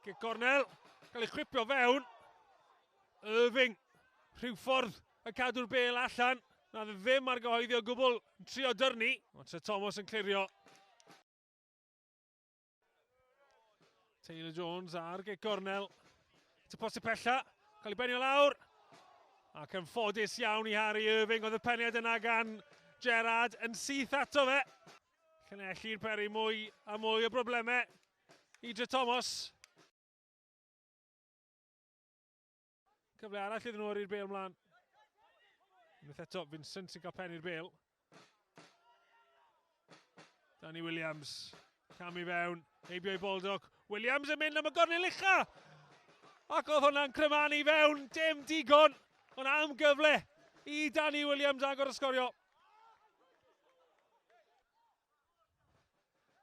Cic cornel, cael ei chwipio fewn. Irving, rhyw ffordd yn cadw'r bel allan. Na ddim ar gyhoeddi o gwbl, yn trio dyrnu. Ond Sir Thomas yn clirio. Taylor Jones ar gic gornel. Ty postyn pella, cael ei benio lawr. Ac yn ffodus iawn i Harry Irving, oedd y peniad yna gan Gerard yn syth ato fe. Llanelli'n peri mwy a mwy o broblemau i Dre Thomas. Cyfle arall iddyn nhw yrru'r bêl mlaen. Unwaith eto, Vincent sy'n cael pen i'r bêl. Danny Williams, cam i fewn, heibio i Baldock. Williams yn mynd am y gornel ucha! Ac oedd hwnna'n crymanu fewn, dim digon, ond am gyfle i Danny Williams agor y sgorio.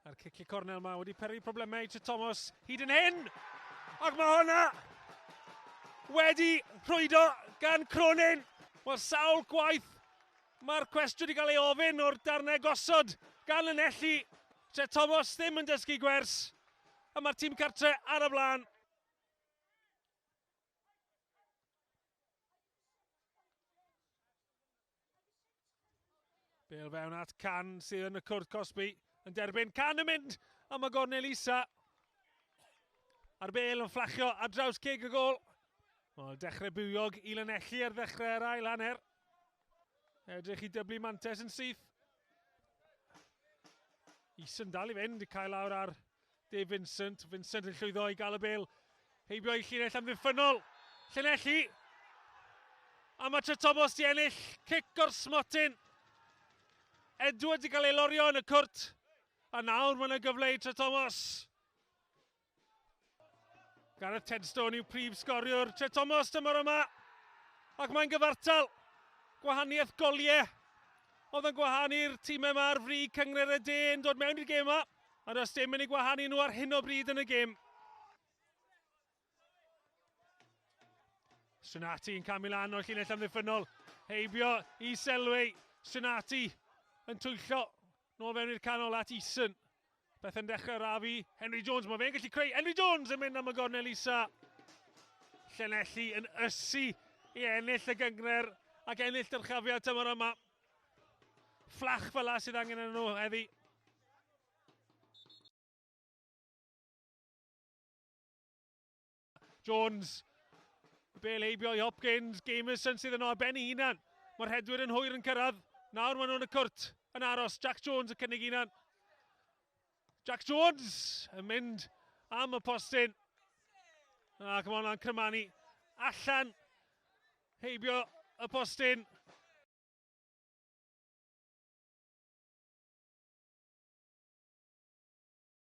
A'r cicio cornel yma wedi peri problemau i Thomas hyd yn hyn. Ac mae hwnna wedi rhwydo gan Cronin. Wel, sawl gwaith mae'r cwestiwn wedi cael ei ofyn o'r darnau gosod gan Llanelli. Tre Thomas ddim yn dysgu gwers. A mae'r tîm cartre ar y blaen. Bel fewn at Can sydd yn y cwrt cosbi yn derbyn. Can yn mynd am y gornel isa. A'r bel yn fflachio ar draws ceg y gol. Wel, dechrau bywiog i Lanelli ar ddechrau yr ail hanner. Edrych i dyblu mantes yn syth. Eason dal i fynd i cael lawr ar Dave Vincent. Vincent yn llwyddo i gael y bel. Heibio i llinell amddiffynnol. Llanelli. A mae Tretobos di ennill cic o'r smotyn. Edwards i gael ei lorio yn y cwrt. A nawr mae yna gyfle i Tretobos. Gareth Tedstone yw prif sgoriwr Tretobos tymor yma. Ac mae'n gyfartal. Gwahaniaeth goliau oedd yn gwahanu'r tîmau yma ar frig Cynghrair y De yn dod mewn i'r gêm yma. A does dim yn ei gwahanu nhw ar hyn o bryd yn y gêm. Strinati yn camu lan o'r llinell amddiffynnol. Heibio i Selway. Strinati yn twyllo. Nôl fewn i'r canol at Eason. Beth yn dechrau rafu. Henry Jones, mae fe'n gallu creu. Henry Jones yn mynd am y gornel isa. Llanelli yn ysu i ennill y gyngred ac ennill dyrchafiad tymor yma. Fflach fel la sydd angen yn nhw heddi. Jones. Bel heibio i Hopkins. Gamerson sydd yno ar ben ei hunan. Mae'r rhedwyr yn hwyr yn cyrraedd. Nawr maen nhw'n y cwrt yn aros. Jack Jones yn cynnig hunan. Jack Jones yn mynd am y postyn. Ac mae hwnna'n crymanu allan heibio y postyn.